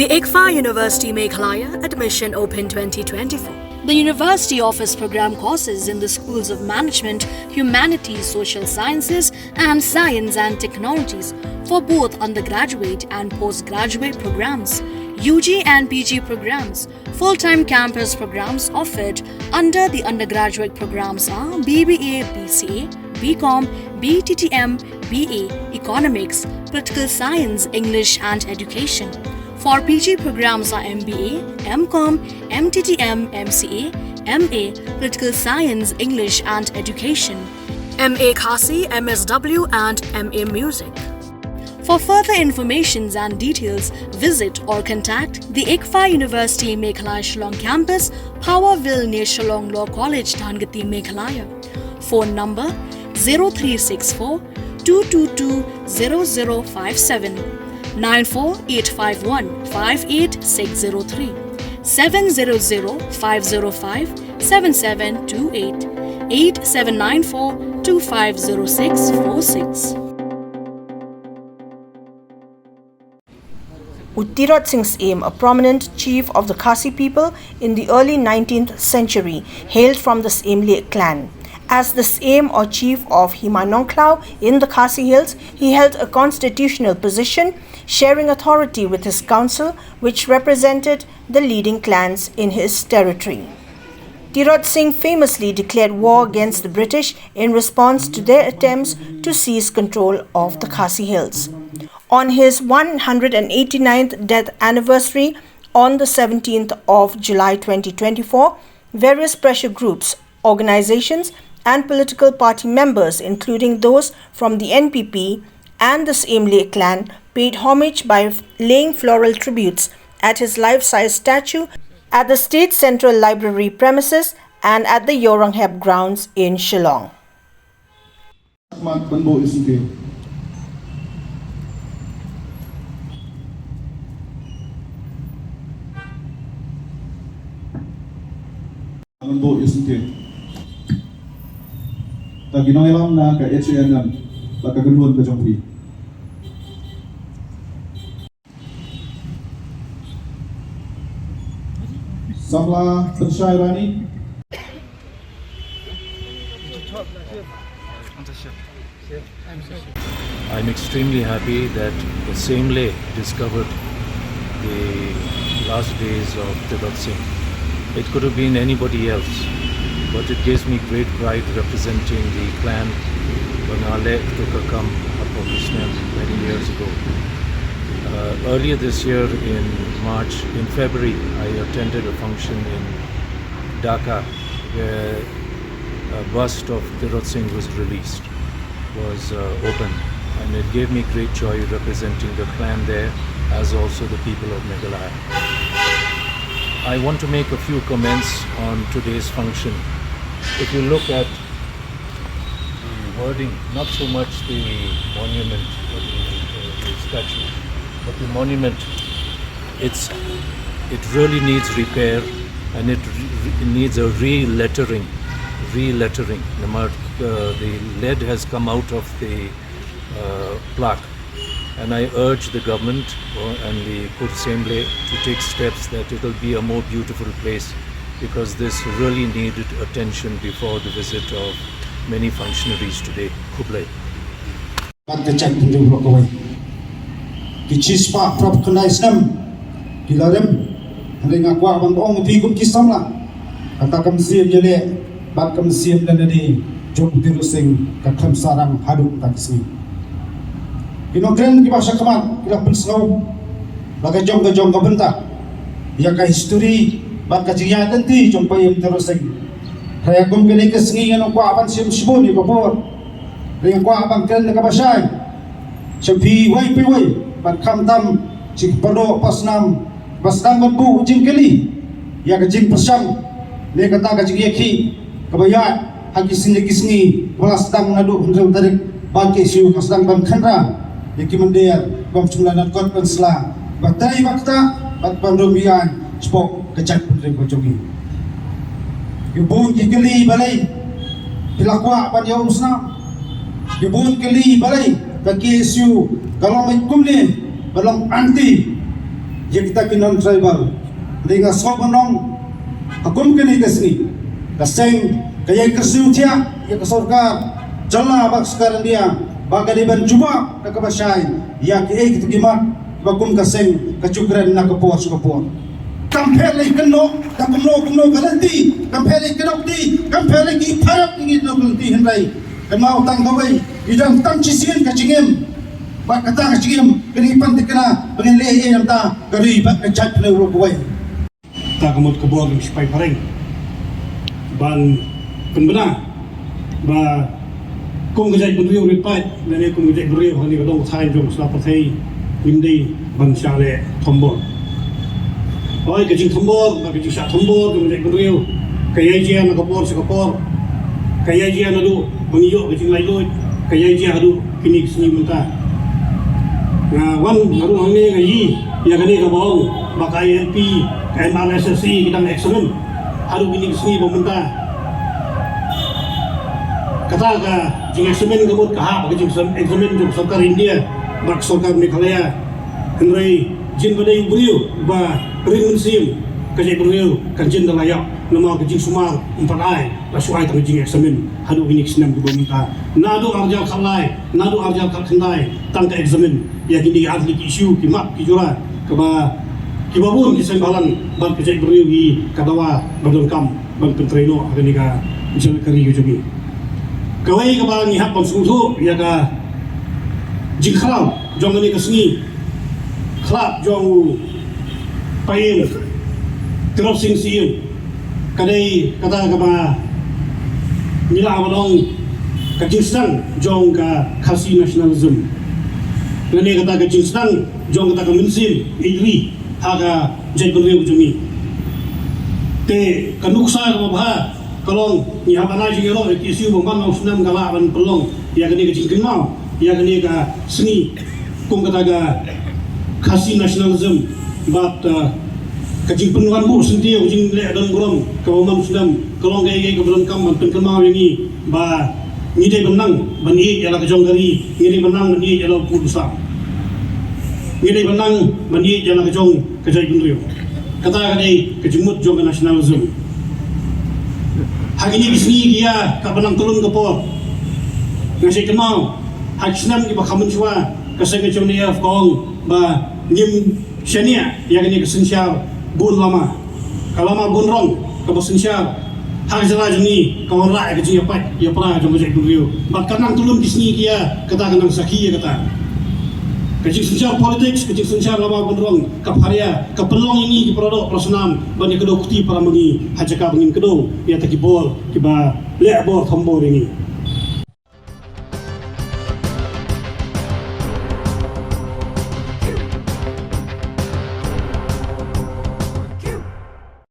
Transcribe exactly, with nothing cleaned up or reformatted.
ICFAR University Meghalaya, admission open twenty twenty-four. The university offers program courses in the schools of management, humanities, social sciences, and science and technologies for both undergraduate and postgraduate programs, U G and P G programs. Full-time campus programs offered under the undergraduate programs are B B A, B C A, B Com, B T T M, B A, Economics, Political Science, English and Education. For P G programs are M B A, M Com, M T T M, M C A, M A, Political Science, English and Education, M A Khasi, M S W and M A Music. For further informations and details, visit or contact the ICFAR University Meghalaya Shillong campus, Powerville near Shillong Law College, Dhangati, Meghalaya. Phone number zero three six four two two two zero zero five seven, nine four eight five one five eight six zero three, seven zero zero five zero five seven seven two eight, eight seven nine four two five zero six four six. U Tirot Singh Syiem, a prominent chief of the Khasi people in the early nineteenth century, hailed from the Syiem Lieh clan. As the Syiem or chief of Hima Nongkhlaw in the Khasi Hills, he held a constitutional position, sharing authority with his council, which represented the leading clans in his territory. Tirot Singh famously declared war against the British in response to their attempts to seize control of the Khasi Hills. On his one hundred eighty-ninth death anniversary, on the seventeenth of July twenty twenty-four, various pressure groups, organizations, and political party members, including those from the N P P and the Syiem Lieh clan, paid homage by f-, laying floral tributes at his life-size statue at the State Central Library premises and at the Yorong Hep grounds in Shillong. Mat ban buh ïa u syntiew. Ban buh ïa u syntiew. Ta ki nongïalam na ka H A N M, bad ka kynhun ka jong phi. Samla Pynshai Rani. I'm extremely happy that the Syiem Lieh discovered the last days of Tirot Singh. It could have been anybody else, but it gives me great pride representing the clan Bangalek Tukakam Apokisnem many years ago. Uh, earlier this year in March, in February, I attended a function in Dhaka where a bust of Tirot Singh was released, was, uh, opened, and it gave me great joy representing the clan there, as also the people of Meghalaya. I want to make a few comments on today's function. If you look at the wording, not so much the monument or the, uh, the statue, but the monument, it's, it really needs repair, and it re-, re-, needs a re-lettering, re-lettering. Namar, uh, the lead has come out of the, uh, plaque. And I urge the government, uh, and the Kur Syiem Lieh to take steps that it'll be a more beautiful place, because this really needed attention before the visit of many functionaries today. Khublei. Bad ka jaitbynriew baroh kawei. Ki shispah phra phew khyndai snem ki la rem. Hynrei nga kwah ban ong ïa phi kum ki samla, kata ka mynsiem ïaleh bad ka mynsiem lynti jong u Tirot Singh ka khlem sarang haduh kata ka sngi. Ki nongkren kiba sha khmat ki la pynsngew ba ka jong ka jong ka bynta ïa ka history bad ka jingïaid lynti jong u paidbah Tirot Singh. Hynrei kum kane ka sngi ngan ong kwah ban shim shibun ïa ka por. Hynrei nga kwah ban kren da kaba shai sha phi uwei pa uwei, bad khamtam sha ki paralok pansnam ba sdang ban buh jingkylli ïa ka jingpyrshang ne kata ka jingïakhih kaba ïaid ha ki sngi ki sngi ba la sdang naduh hynriew tarik bad ka issue ka sdang ban kynrang ïa ki mynder bym shym la nang kot ban sla ba trei ba ktah bad ban rung biang shapoh ka jaitbynriew ka jong ngi. Ki bun ki kylli balei phi la kwah ban ïa um snam. Ki bun kylli balei ka K S U ka long kumne ba long anti ïa kita ki non-tribal. Dei nga sngewbha ban ong, ha kum kane ka sngi, ka seng ka ïai kyrsiew thiah ïa ka sorkar jylla bad sorkar India ba ka dei ban jubab da kaba shai ïa kiei kita ki mat ba kum ka seng ka ju kren na ka por sha ka por. Kam pher lei kynnoh da kumno kumno ka lynti, kam pher lei kynnoh kti, kam pher lei ki pharap ki kynnoh ka lynti, hynrei kynmaw tang kawei, i dang tam shisien ka jingim. Bad kata ka jingim ka dei ban thikna ba ngin leh ei ei namar ka dei bad ka jaitbynriew ruh kawei. Ta ka mut ka bor jong ki sipai phareng ban pynbna ba kum ka jaitbynriew ri paid lane kum ka jaitbynriew ha kane ka dong ka thaiñ jong ka sla pyrthei, ngim dei ban shah leh thombor. Hooid, ka jingthombor bad ka jingshah thombor jong ka jaitbynriew ka ïai jia na ka por sha ka por, ka ïai jia naduh ba ngi ïoh ka jinglaitluid, ka ïai jia haduh kine ki sngi mynta. Nga wan haduh hangne nga ïohi ïa kane kaba ong ba ka I L P, ka M R S S E ki dang examine haduh kine ki sngi ba mynta. Kata ka jingexamine ka mut ka hap ka jingexamine jong ka sorkar India bad ka sorkar Meghalaya. Hynrei jin ba dei u briew ba ring mynsiem, ka jaitbynriew kan jin da la ïap namar ka jingsumar ym pat ai, la shu ai tang ka jingexamine haduh kine ki snem kiba mynta. Naduh arhajar khatlai, naduh arhajar khatkhyndai tang ka examine ïa kine ki artylli ki issue, ki map, ki jura kaba, kiba bun ki seng bhalang bad ka jaitbynriew hi ka dawa ba donkam ban pyntrei noh ha kane ka jylla ka ri ka jong ngi. Kawei kaba ngi hap ban sngewthuh ïa ka jingkhraw jong kane ka sngi khlad jong u Paiem Tirot Sing Syiem ka dei kata kaba ngi lah ban ong ka jingsdang jong ka Khasi nationalism, lane kata ka jingsdang jong kata ka mynsiem ïeit ri ha ka jaitbynriew jong ngi. Te ka nuksa kaba bha ka long ngi hap ban ai jingïaroh ïa ki issue ba man la u snem ka lah ban pynlong ïa kane ka jingkynmaw ïa kane ka sngi kum kata ka Khasi nationalism bad, uh, ka jingpynwan buh syntiew, ka jingleh don burom kaba man u snem ka long kaei kaei kaba donkam ban pynkynmaw ïa ngi ba ngi dei ban nang ban ïeit ïa la ka jong ka ri, ngi dei ban nang ban ïeit ïa la u pud u sam, ngi dei ban nang ban ïeit ïa la ka jong ka jaitbynriew. Kata ka dei ka jingmut jong ka nationalism. Ha kine ki sngi ki ïa ka ba nang tlun ka por, nga shait kynmaw ha ki snem kiba kham mynshuwa ka seng ka H M D F ka ong ba ngim shaniah ïa kane ka synshar bun lama. Ka lama bun rong kaba synshar ha ka jylla jong ngi ka wanrah ïa ka jingïapait ïapra jong ka jaitbynriew. Bad ka nang tlun ki sngi ki ïa kata ka nang sakhi ïa kata. Ka jingsynshar politics, ka jingsynshar lama bun rong ka pharia, ka pynlong ïa ngi ki para doh para snam ban ïa kdew kti para ma ngi ha jaka ba ngin kdew ïa ta ki bor kiba leh bor thombor ïa ngi.